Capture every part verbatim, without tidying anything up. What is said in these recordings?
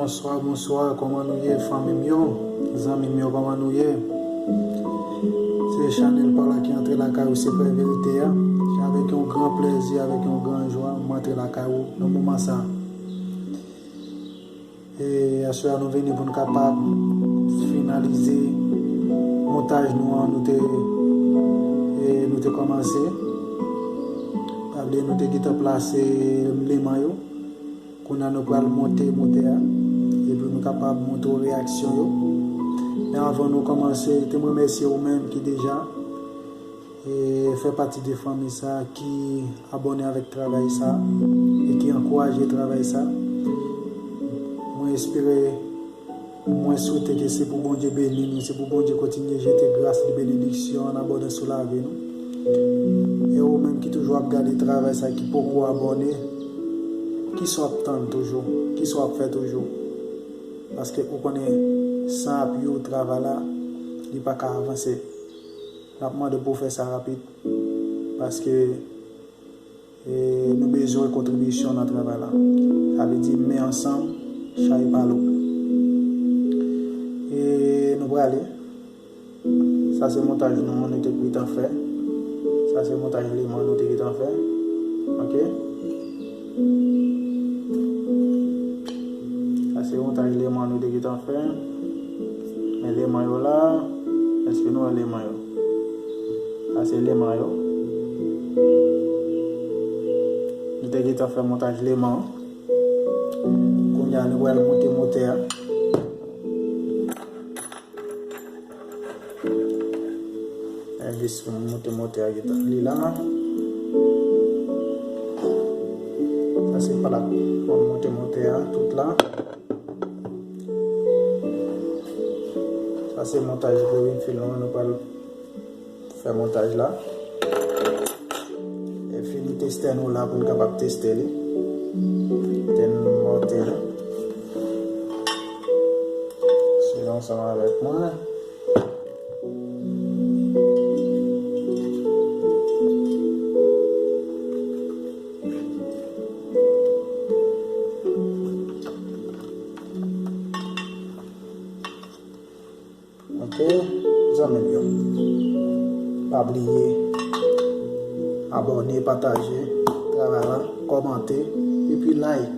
Bonswa, bonswa, kòman nou ye, fanmi m yo, zanmi m yo, kòman nou ye? Se Chanel pa w la ki antre lakay ou, se Vrè Verite a. Se avèk yon gran plèzi, avèk yon gran jwa, m antre lakay ou nan moman sa. E aswè a, nou vini pou n kapab finalize montaj nou an, nou te, e nou te kòmanse. Sa vle di nou te gentan plase leman yo. Kounye a nou pral monte motè a, epi nou kapab montre w reyaksyon yo. Men avan nou kòmanse, te m remèsye ou menm ki deja, e, fè pati de fanmi sa, ki abòne avèk travay sa, e ki ankouraje travay sa. Mwen espere, mwen swete ke se pou Bondye beni nou, se pou Bondye kontinye jete gras li, benediksyon an, abondans sou lavi nou. E ou menm ki toujou ap gade travay sa, ki poko abòne, kisa w ap tann toujou? Kisa w ap fè toujou? Paske ou konnen, san api ou, travay la, li pa ka avanse. N ap mande pou w fè sa rapid, paske, e, nou bezwen kontribisyon nan travay la. Sa vle di men ansanm, chay pa lou. E nou prale. Sa se montaj nou an, nou te gentan fè. Sa se montaj leman nou te gentan fè. Ok. Sa se montaj leman nou te gentan fè. Men leman yo la. Èske nou wè leman yo? Sa se leman yo. Nou te gentan fè montaj leman an. Kounye a, nou pral monte motè a. E vis pou monte motè a gentan li la. Sa se plat pou monte motè a tout la. Sa se montaj pou vin fil nou, nou pral fè montaj la. E fini testè nou la pou n kapab teste li. Tè n monte li. Swiv ansanm avèk mwen. Ok, zanmi m yo. Pa bliye abòne, pataje travay la, kòmante, epi like.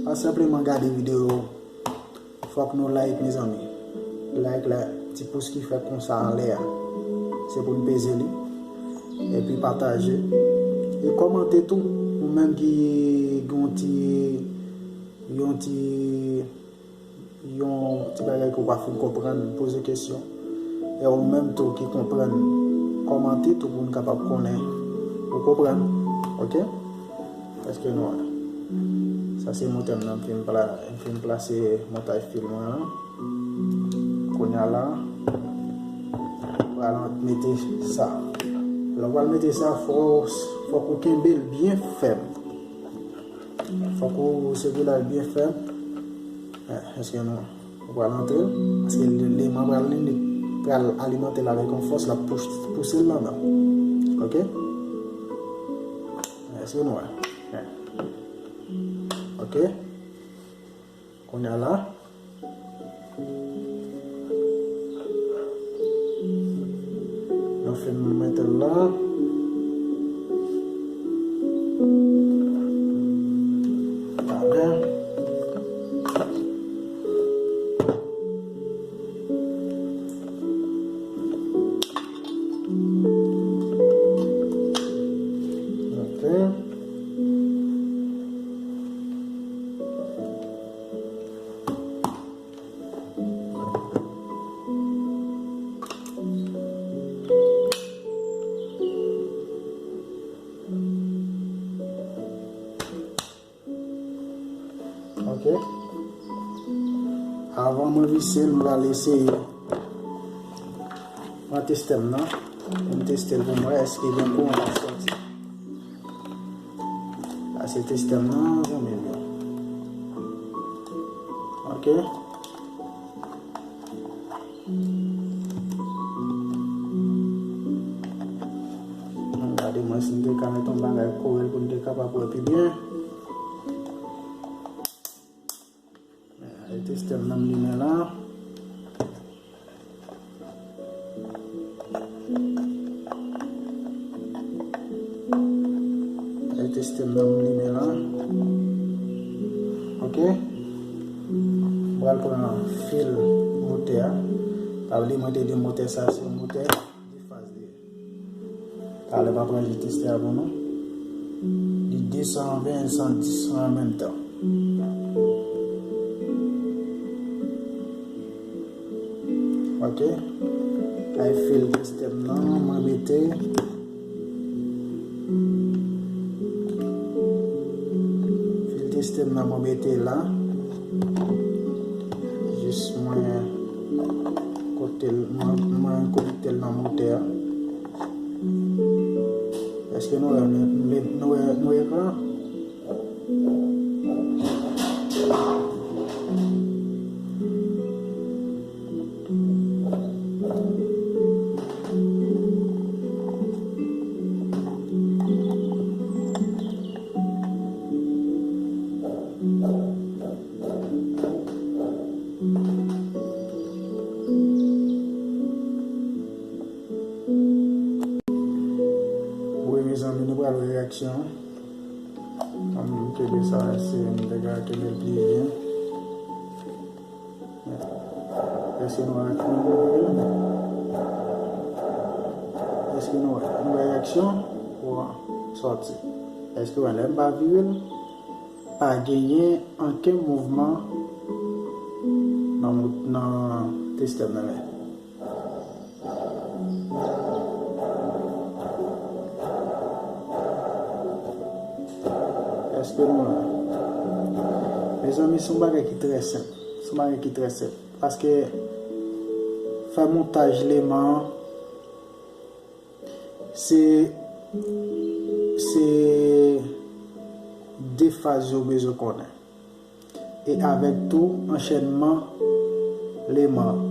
Pa senpleman gade videyo. Fòk nou like, mezanmi. Like la, ti pous ki fèt konsa anlè a, se pou n peze li. Epi pataje. E kòmante tou. Ou menm ki gen yon ti, yon ti, yon ti bagay ke w pa fin konprann, poze kesyon. E ou menm tou ki konprann, kòmante tou pou n kapab konnen ou konprann. Ok? Èske nou wè? Sa se motè m nan, m fin pla-, m fin plase montaj fil mwen an. Kounye a la, m pral mete sa. Lè w pral mete sa, fò, fòk ou kenbe l byen fèm. Fòk ou sere l byen fèm. Eh, èske nou Ou pral antre l, paske le-, leman pral li, li pral alimante l avèk yon fòs, l ap pous-, pouse l anndan. Ok? Èske nou wè? Ok? Kounye a la, nou fin mete l la. Amen. Ok. Ok. Avan mwen vise l, m pral eseye. Mwen teste m nan. Mwen teste l pou m wè èske gen kouran k ap sòti. Sa se teste m nan, zanmi m yo. Ok. Ann gade mwen si m te ka met yon bagay kore l pou n te kapab wè pi byen. Sistèm nan m limen la. Ay, sistèm nan m limen la. Ok. M pral pran fil motè a. Pa bliye mwen te di motè sa se yon motè de faz li ye. Talè m ap ranje testè a pou nou. Li de san ven, san dis an menm tan. Ok. Ay, fil testè m nan, mwen mete. Fil testè m nan, mwen mete la. Jis mwen konekte l, mwen, mwen konekte l nan motè a. Èske nou wè, nou, nou, nou wè, nou wè ekran? Wi, mezanmi, nou pral wè reyaksyon. Ann kenbe sa, se m te ka kenbe l pi byen. Èske nou wè reaksyon? Èske nou wè, nou wè reaksyon? Ou sòti. Èske w wè lè m pa vire l? Pa genyen ankenn mouvman nan, nan testè m nan. Èske nou la? Mezanmi, se yon bagay ki trè senp. Se yon bagay ki trè senp. Paske fè montaj leman an, se, se de faz yo bezwen konnen. E avèk tou anchènman leman.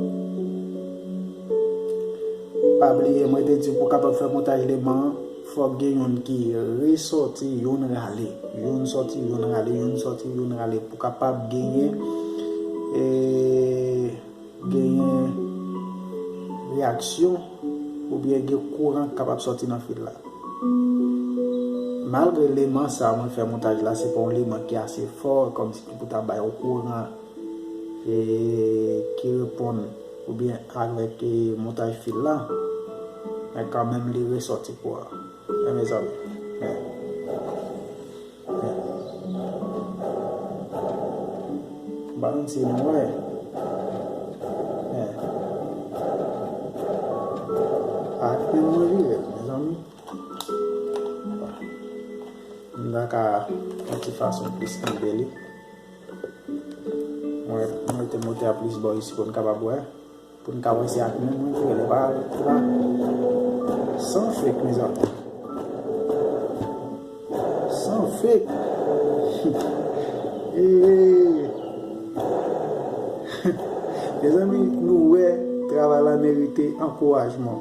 Pa bliye, mwen te di pou w kapab fè montaj leman an, fòk gen youn ki resòti, youn rale. Youn sòti, youn rale, youn sòti, youn rale. Pou w kapab genyen, e, genyen reyaksyon oubyen gen kouran k kapab sòti nan fil la. Malgre leman sa mwen fè montaj la, se pa yon leman ki ase fò, kòmsi ki pou ta bay yon kouran, e, ki reponn oubyen avèk, e, montaj fil la, men kanmenm li resòti kouran. Men mezanmi, men. M pa konn si nou wè. Ak men mwen vire, mezanmi. M ta ka yon ti fason plis kenbe li. Mwen, mwen mete motè a plis bò isi pou n kapab wè. Pou n ka wè se ak men mwen ki rele, pa, pa. San fake, mezanmi. San fake. Ee. Mezanmi, nou wè travay la merite ankourajman.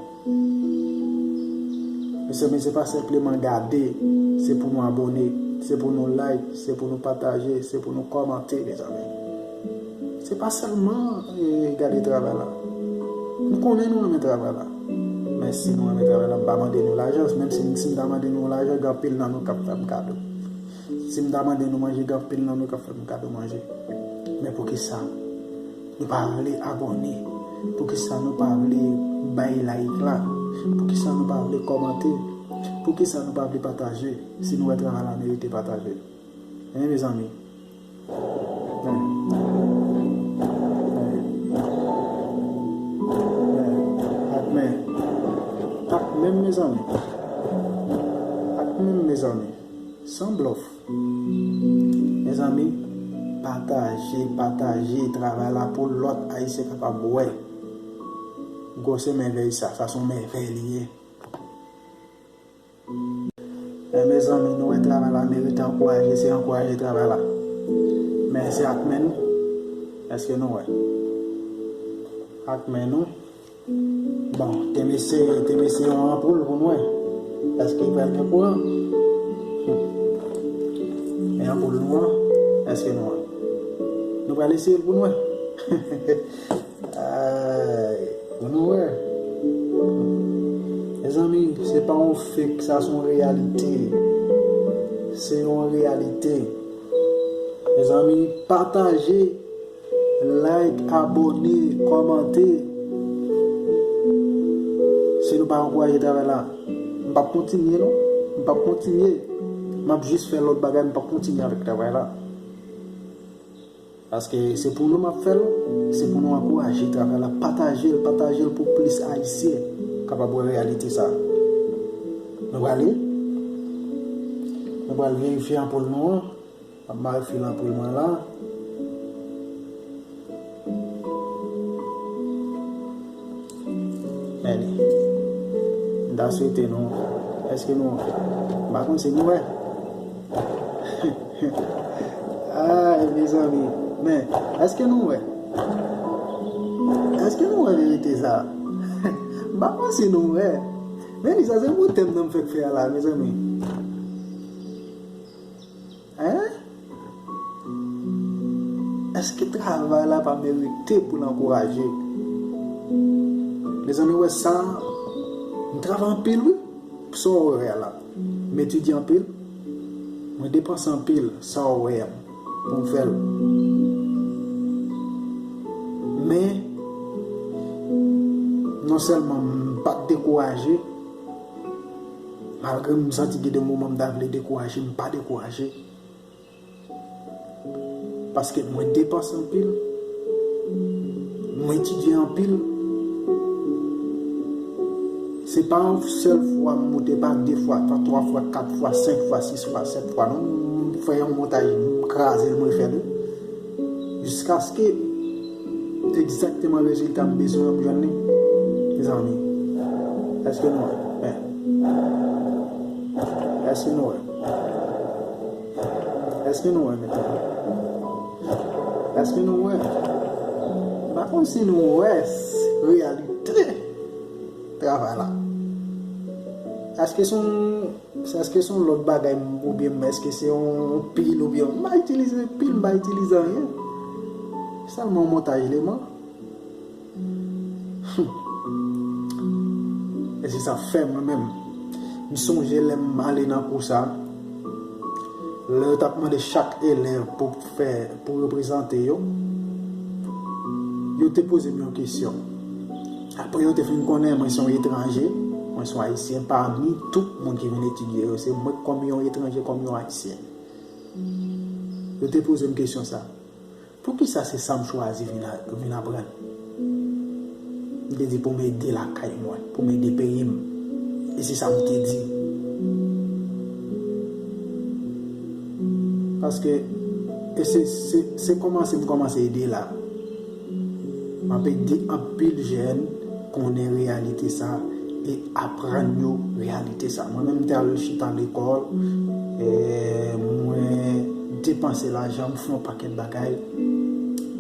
Mezanmi, se pa senpleman gade, se pou nou abòne, se pou nou like, se pou nou pataje, se pou nou kòmante, mezanmi. Se pa sèlman, e, gade travay la. M konnen nou renmen travay la. Men si nou renmen travay la, m pa mande nou lajan. Menm si, si m ta mande nou lajan, gen anpil nan nou k ap fè m kado. Si m ta mande nou manje, gen anpil nan nou k ap fè m kado manje. Men poukisa nou pa vle abòne? Poukisa nou pa vle bay like la? Poukisa nou pa vle kòmante? Poukisa nou pa vle pataje? Si nou wè travay la merite pataje. Hein, mezanmi? Ak men. Ak men, mezanmi. Ak men, mezanmi. San blòf. Mezanmi, pataje, pataje travay la pou lòt Ayisyen kapab wè. Gwosè mèvèy sa, sa se yon mèvèy li ye. Men mezanmi, nou wè travay la merite ankouraje, se ankouraje travay la. Men se ak men nou. Èske nou wè? Ak men nou. Bon, te m eseye, te m eseye yon anpoul pou nou wè. Èske pral gen kouran? Men anpoul nou an, èske nou wè? Nou pral eseye l pou nou wè. Ay, nou wè. Mezanmi, se pa yon fake, sa se yon reyalite. Se yon reyalite. Mezanmi, pataje, like, abòne, kòmante. Si nou pa ankouraje travay la, m p ap kontinye non. M p ap kontinye. M ap jis fè lòt bagay, m p ap kontinye avèk travay la. Paske se pou nou m ap fè l, se pou nou ankouraje travay la, pataje l, pataje l pou plis Ayisyen kapab wè reyalite sa. Nou prale, nou pral verifye anpoul nou an. M ap mare fil anpoul mwen la. Men li. M ta swete nou. Èske nou, m pa konn si nou wè. Ay, mezanmi. Men, èske nou wè? Èske nou wè verite sa? M pa konn si nou wè. Men li, sa se pou tèm nan m fèk fè a la, mezanmi. Hein? Èske travay la pa merite pou l ankouraje? Mezanmi, wè sa, m travay anpil, wi. Sa w wè a la. M etidye anpil. Mwen depanse anpil, sa w wè a, pou m fè l. Men, non sèlman m pa t dekouraje, malgre m santi gen de moman m ta vle dekouraje, m pa dekouraje. Paske mwen depanse anpil, mwen etidye anpil. Se pa yon sèl fwa m moute, pa de fwa, pa twa fwa, kat fwa, senk fwa, sis fwa, sèt fwa, non. M fè yon montaj, m kraze l, mwen fè l. Jiskaske egzakteman rezilta m bezwen an, m jwenn li. Mezanmi, èske nou wè? Men, èske nou wè? Èske nou wè, mesye? Èske nou wè? M pa konn si nou wè s-, reyalite travay la. Èske se yon, èske se yon lòt bagay m-, oubyen m-, èske se yon pil oubyen m pa itilize pil, m pa itilize anyen. Sèlman yon montaj eleman. Hmm. E se sa fè mwen menm. M sonje lè m ale nan kou sa, lè yo t ap mande chak elèv pou fè, pou reprezante yo, yo te poze m yon kesyon. Apre yo te fin konnen mwen se yon etranje, mwen se yon Ayisyen, pami tout moun ki vin etidye yo, se mwen kòm yon etranje, kòm yon Ayisyen. Yo te poze m kesyon sa. Poukisa se sa m chwazi vin a-, vin aprann? M te di pou m ede lakay mwen, pou m ede peyi m. E se sa m te di. Paske, e se, se, se kòmanse m kòmanse ede la. M ap ede anpil jèn konnen reyalite sa e aprann yo reyalite sa. Mwen menm, m te al chita lekòl, e mwen depanse lajan, m fè yon pakèt bagay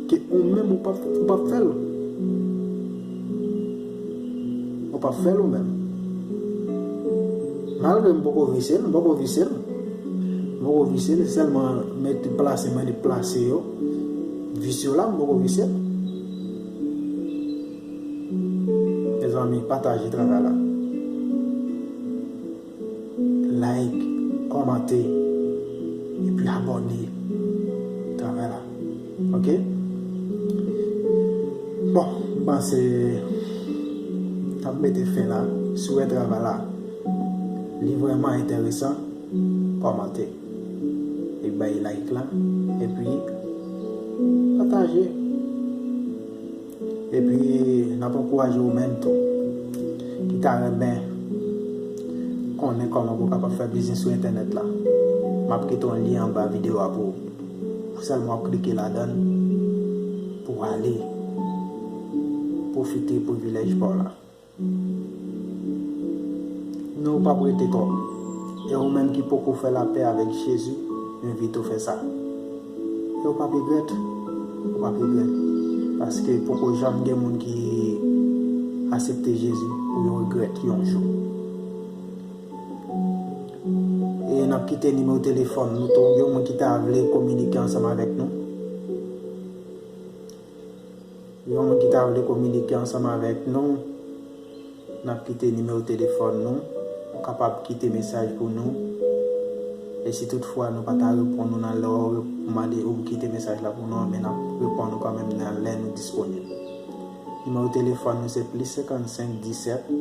ke ou menm ou p ap, ou p ap fè l. Ou p ap fè l ou menm. Malgre m poko visye l, m poko visye l. M poko visye l, sèlman mete plase, mande plase yo. Visye w la, m poko visye l. Mezanmi, pataje travay la. Like, kòmante, epi abòne travay la. Ok? Bon, m panse m ap mete fen la. Si w wè travay la, li vrèman enteresan, kòmante. E bay like la. Epi, pataje. Epi, n ap ankouraje ou menm tou, ki ta renmen konnen kòman pou w kapab fè biznis sou entènèt la. M ap kite yon lyen anba videyo a pou ou. Ou sèlman w ap klike ladan l pou w ale pwofite privilèj pa w la. Nou p ap rete kòb. E ou menm ki poko fè lapè avèk Jezi, m envite w fè sa. E ou p ap regrèt. Ou p ap regrèt. Paske poko janm gen moun ki aksepte Jezi pou yo regrèt yon jou. E n ap kite nimewo telefòn nou tou. Gen moun ki ta vle kominike ansanm avèk nou. Yon moun ki ta vle kominike ansanm avèk nou, n ap kite nimewo telefòn nou. Ou kapab kite mesaj pou nou. E si toutfwa nou pa ta reponn ou nan lè w mande ou kite mesaj la pou nou, men n ap reponn ou kanmenm nan lè nou disponib. Nimewo telefòn nou se plis senkannsenk disèt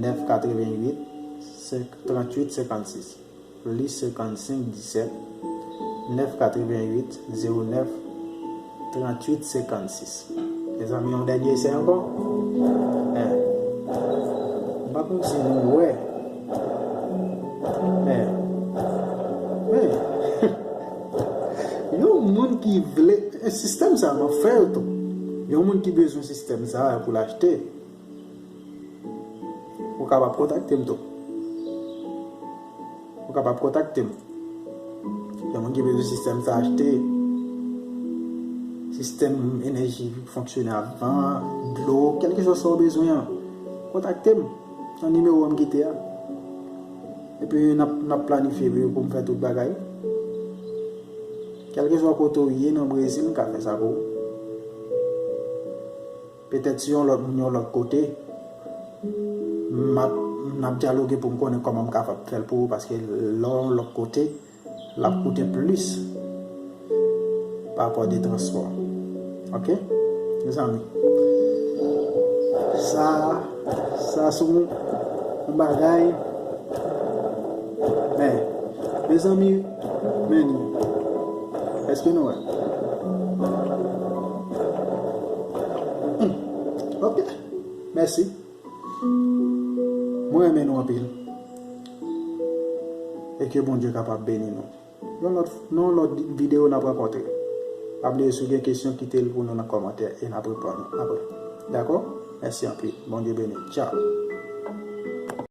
nèf katrevenn uit tranntuit senkannsis. Plis senkannsenk disèt nèf katrevenn uit zewo nèf tranntuit senkannsis. Mezanmi, yon dènye esè ankò. Eh. M pa konn si nou wè. Eh. Eh. Yon moun ki vle, eh, sistèm sa a, m ap fè l tou. Yon moun ki bezwen sistèm sa a pou l achte, ou kapab kontakte m tou. Ou kapab kontakte m. Gen moun ki bezwen sistèm sa achte, sistèm enèji fonksyone ak van, dlo, kèlkeswa sa w bezwen an, kontakte m nan nimewo a m kite a. Epi n ap, n ap planifye pou, pou m fè tout bagay. Kèlkeswa kote w ye nan Brezil, m ka fè sa pou ou. Petèt si yon lòt moun yon lòt kote, m ap, n ap dyaloge pou m konnen kòman m kapab fè l pou ou, paske lè w yon lòt kote, l ap koute plis pa rapò de transpò. Oke? Mezanmi, sa, sa se yon, yon bagay. Men, mezanmi, men, èske nou wè? Hmm. Oke. Mèsi. Mwen renmen nou anpil. E ke Bondye kapab beni nou. Yon lòt, nan yon lòt videyo n ap rankontre. Pa bliye, si w gen kesyon, kite l pou nou nan kòmantè e n ap reponn ou apre. Dakò? Mèsi anpil. Bondye beni. Tchao.